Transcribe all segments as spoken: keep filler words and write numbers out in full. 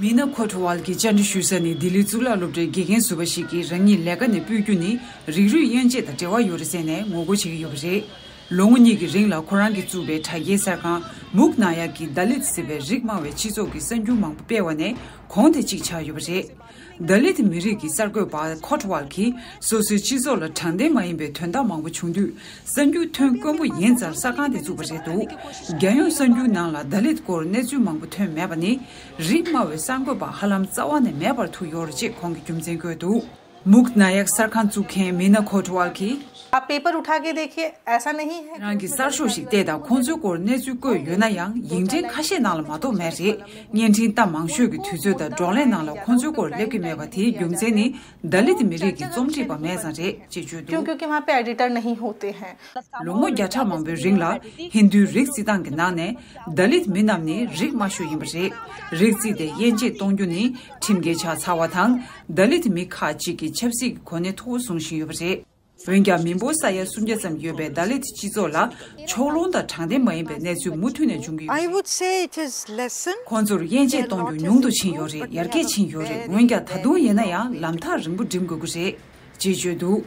མི་ན་ཁོ་ཊ་ཝལ་གྱིས་བཅར་འདྲི་ཞུ་ས་ནི་ལྡི་ལི་གཙུག་ལག་སློབ་གྲྭའི་དགེ་རྒན་ཟུར་པ་ཞིག་གིས་རང་ཉིད་ལས་ཀ་ནས་སྤོས་རྒྱུ་ནི་རིགས་རུས་དབྱེ་འབྱེད་དང་འབྲེལ་བ་ཡོད་རེད་ཟེར་ནས་ངོ་རྒོལ་བྱེད་ཀྱི་ཡོད་པ་རེད། ལོ་ངོ་གཉིས་ཀྱི་རིང་ལ་ཁོ་རང་གིས་བཙུགས་པའི་དྲ་རྒྱའི་གསར་ཁང་མུག་ན་ཡག་གིས་ད་ལིད་ཟེར་བའི་རིགས་དམའ་བའི་སྤྱི་ཚོགས་ཀྱི་གསར་འགྱུར་མང་པོ་སྤེལ་བ་ནས་གོང་དེ་གཅིག་ཆགས་ཡོད་པ་རེད། ད་ལིད་མི་རིགས་ཀྱི་གསར་འགོད་པ་ཁོ་ཊ་ཝལ་གྱིས་སོ་སོའི་སྤྱི་ཚོགས་ལ་དྲང་བདེན་མ་ཡིན་པའི་དོན་དག་མང་པོ་བྱུང་དུས་གསར་འགྱུར་ཐོན་དཀོན་པོ་ཡིན་ཙང་གསར་ཁང་དེ་བཙུགས་པ་རེད་འདུག་རྒྱལ་ཡོངས་གསར་འགྱུར་ནང་ལ་ད་ལིད་སྐོར་གནས་ཚུལ་མང་པོ་ཐོན་མེད་པ་ནི་རིགས་དམའ་བའི་གསར་འགོད་པ་ཧ་ལམ་རྩ་བ་ནས་མེད་པར་ཐུག་ཡོད་རེད་ཅེས་ཁོང་གིས་རྒྱུ་མཚན་བཀོད་འདུག་མུག་ན་ཡག་གསར་ཁང་བཙུགས་མཁན་མི་ན་ཁོ་ཊ་ཝལ་གྱིས། आप पेपर उठा के देखिए, ऐसा नहीं है। ཁྱེད་རང་གིས་གསར་ཤོག་ཞིག་བལྟས་དང་ཁོང་ཚོའི་སྐོར་གནས་ཚུལ་བཀོད་ཡོད་ན་ཡང་ཡིག་ཕྲེང་ཁ་ཤས་ནང་ལ་མ་གཏོགས་མེད་རེད། བརྙན་འཕྲིན་ལྟ་མང་ཤོས་ཀྱི་དུས་ཚོད་དང་བགྲོ་གླེང་ནང་ལ་ཁོང་ཚོའི་སྐོར་སླེབས་ཀྱི་མེད་པ་དེའི་རྒྱུ་མཚན་ནི་ད་ལིད་མི་རིགས་ཀྱི་རྩོམ་སྒྲིག་པ་མེད་ཙང་རེད་ཅེས་བརྗོད་འདུག क्यों? क्योंकि वहाँ पे एडिटर नहीं होते हैं। ལོ་ངོ་བརྒྱ་ཕྲག་མང་པོའི་རིང་ལ་ཧིན་རྡུའི་རིགས་རྩིས་སྟངས་ཀྱི་ནང་ནས་ད་ལིད་མི་རྣམས་ནི་རིགས་དམའ་ཤོས་ཡིན་པ་རེད། རིགས་རྩིས་དེ་དབྱེ་འབྱེད་གཏོང་རྒྱུ་ནི་ཁྲིམས་འགལ་ཆགས་ཚར་བ་དང་ད་ལིད་མི་ཁག་ཅིག་གིས་ཆབ་སྲིད་ཀྱི་གོ་གནས་མཐོ་བོ་བཟུང་བཞིན་ཡོད་པ་རེད། འོན་ཀྱང་མི་འབོར་ས་ཡ་སུམ་བརྒྱ་ཙམ་ཡོད་པའི་ད་ལིད་སྤྱི་ཚོགས་ལ་ཕྱོགས་ལྷུང་དང་དྲང་བདེན་མ་ཡིན་པའི་གནས་ཚུལ་མུ་མཐུད་ནས་འབྱུང་གི་ཡོད་པ་རེད། I would say it is lessen. ཁོང་ཚོར་དབྱེ་འབྱེད་གཏོང་རྒྱུ་ཉུང་དུ་ཕྱིན་ཡོད་རེད། ཡར་རྒྱས་ཕྱིན་ཡོད་རེད། འོན་ཀྱང་ད་དུང་ཡིན་ན་ཡང་ལམ་ཐག་རིང་པོ་འགྲིམ་དགོས་ཀྱི་རེད་ཅེས་བརྗོད་འདུག་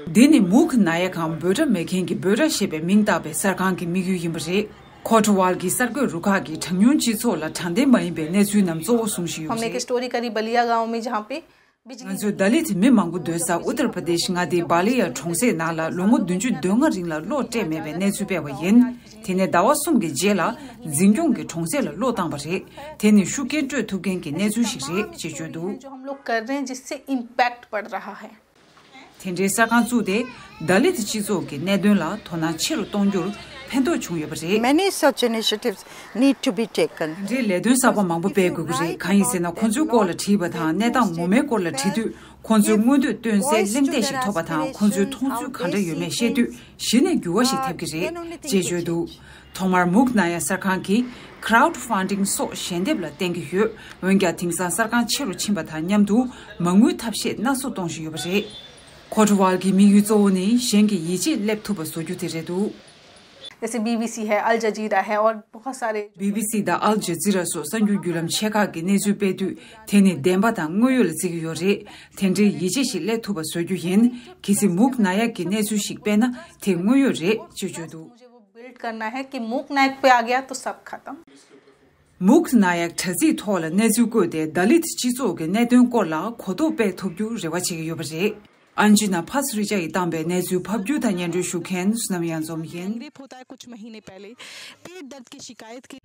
འདི་ནི་མུག་ན་ཡ་གམ་འབོད་སྒྲ་མེད་མཁན་གྱི་འབོད་སྒྲ་ཞེས་པའི་མིང་བཏགས་པའི་གསར་ཁང་གི་དམིགས་ཡུལ་ཡིན་པ་རེད། ཁོ་ཊ་ཝལ་གྱི་གསར་འགོད་རུ་ཁག་གིས་གྲངས་ཉུང་སྤྱི་ཚོགས་ལ་དྲང་བདེན་མ་ཡིན་པའི་གནས་ཚུལ་རྣམས་གཙོ་བོ་བཟུང་བཞིན་ཡོད་པ་རེད། हमने एक स्टोरी करी बलिया गांव में, जहाँ पे ང་ཚོས་ད་ལིད་མི་མང་པོ་སྡོད་ས་ཨུ་ཏར་པ་དེཤ་མངའ་སྡེའི་བྷ་ལི་ཡ་གྲོང་གསེབ་ནང་ལ་ལོ་ངོ་བདུན་ཅུ་དོན་ལྔ་རིང་ལ་གློག་སྤྲད་མེད་པའི་གནས་ཚུལ་སྤེལ་བ་ཡིན། དེ་ནས་ཟླ་བ་གསུམ་གྱི་རྗེས་ལ་འཛིན་སྐྱོང་གིས་གྲོང་གསེབ་ལ་གློག་བཏང་བ་རེད། དེ་ནི་ཤུགས་རྐྱེན་སྤྲོད་ཐུབ་མཁན་གྱི་གནས་ཚུལ་ཞིག་རེད་ཅེས་བརྗོད་འདུག जो हम लोग कर रहे हैं, जिससे इम्पैक्ट पड़ रहा है। དེ་འདྲའི་གསར་ཁང་བཙུགས་ཏེ་ད་ལིད་སྤྱི་ཚོགས་ཀྱི་གནད་དོན་ལ་དོ་སྣང་ཆེ་རུ་གཏོང་རྒྱུར་ཕན་ཐོགས་བྱུང་ཡོད་པ་རེད། Many such initiatives need to be taken. དེ་འདྲའི་ལས་དོན་གསར་པ་མང་པོ་སྤེལ་དགོས་ཀྱི་རེད། གང་ཡིན་ཟེར་ན་ཁོང་ཚོའི་སྐོར་ལ་དྲིས་པ་དང་གནས་སྟངས་ངོ་མའི་སྐོར་ལ་དྲིས་དུས་ཁོང་ཚོའི་མངོན་འདོད་སྟོན་སའི་གླེང་སྟེགས་ཤིག་ཐོབ་པ་དང་ཁོང་ཚོའི་མཐོང་ཚུལ་ག་འདྲ་ཡོད་མེད་ཤེས་དུས་གཞི་ནས་འགྱུར་བ་ཞིག་ཐེབས་ཀྱི་རེད་ཅེས་བརྗོད་འདུག་ཐོག་མར་མུག་ན་ཡ་གསར་ཁང་གིས་Crowdfunding སོགས་ཞལ་འདེབས་ལ་བརྟེན་གྱི་ཡོད། འོན་ཀྱང་དེང་སང་གསར་ཁང་ཆེ་རུ་ཕྱིན་པ་དང་མཉམ་དུ་མ་དངུལ་ཐབས་ཤེས་སྣ་ཚོགས་གཏོང་བཞིན་ཡོད་པ་རེད། ཁོ་ཊ་ཝལ་གྱི་དམིགས་ཡུལ་གཙོ་བོ་ནི་གཞན་གྱི་ཡིད་ཆེས་སླེབས་ཐུབ་པ་བཟོ་རྒྱུ་དེ་རེད་འདུག जैसे बीबीसी है, अल जजीरा है और बहुत सारे བྷི་བྷི་སི་དང་ཨལ་ཇ་ཛི་ར་སོགས་གསར་འགྱུར་བརྒྱུད་ལམ་ཆེ་ཁག་གི་གནས་ཚུལ་སྤེལ་དུས་དེ་ནི་བདེན་པ་དང་དངོས་ཡོད་ལ་བརྩི་གི་ཡོད་རེད། དེ་འདྲའི་ཡིད་ཆེས་ཤིག་སླེབས་ཐུབ་པ་བཟོ་རྒྱུ་ཡིན། གལ་སྲིད་མུག་ན་ཡག་གི་གནས་ཚུལ་ཞིག་སྤེལ་ན་དེ་དངོས་ཡོད་རེད་ཅེས་བརྗོད་འདུག मुझे वो बिल्ड करना है कि मूक नायक पे आ गया तो सब खत्म। མུག་ན་ཡག་དྲ་ཚིགས་ཐོག་ལ་གནས་ཚུལ་བཀོད་དེ་ད་ལིད་སྤྱི་ཚོགས་ཀྱི་གནད་དོན་སྐོར་ལ་གོ་རྟོགས་སྤེལ་ཐུབ་རྒྱུ་རེ་བ་བྱེད་ཀྱི་ཡོད་པ་རེད། ཨན་ཇི་ན་ཕ་སི་རི་ཅ་ཡིས་བཏང་པའི་གནས་ཚུལ་ཕབ་སྒྱུར་དང་སྙན་སྒྲོན་ཞུ་མཁན་བསོད་ནམས་གཡང་འཛོམས་ཡིན། तकलीफ होता है कुछ महीने पहले, पेट दर्द की शिकायत के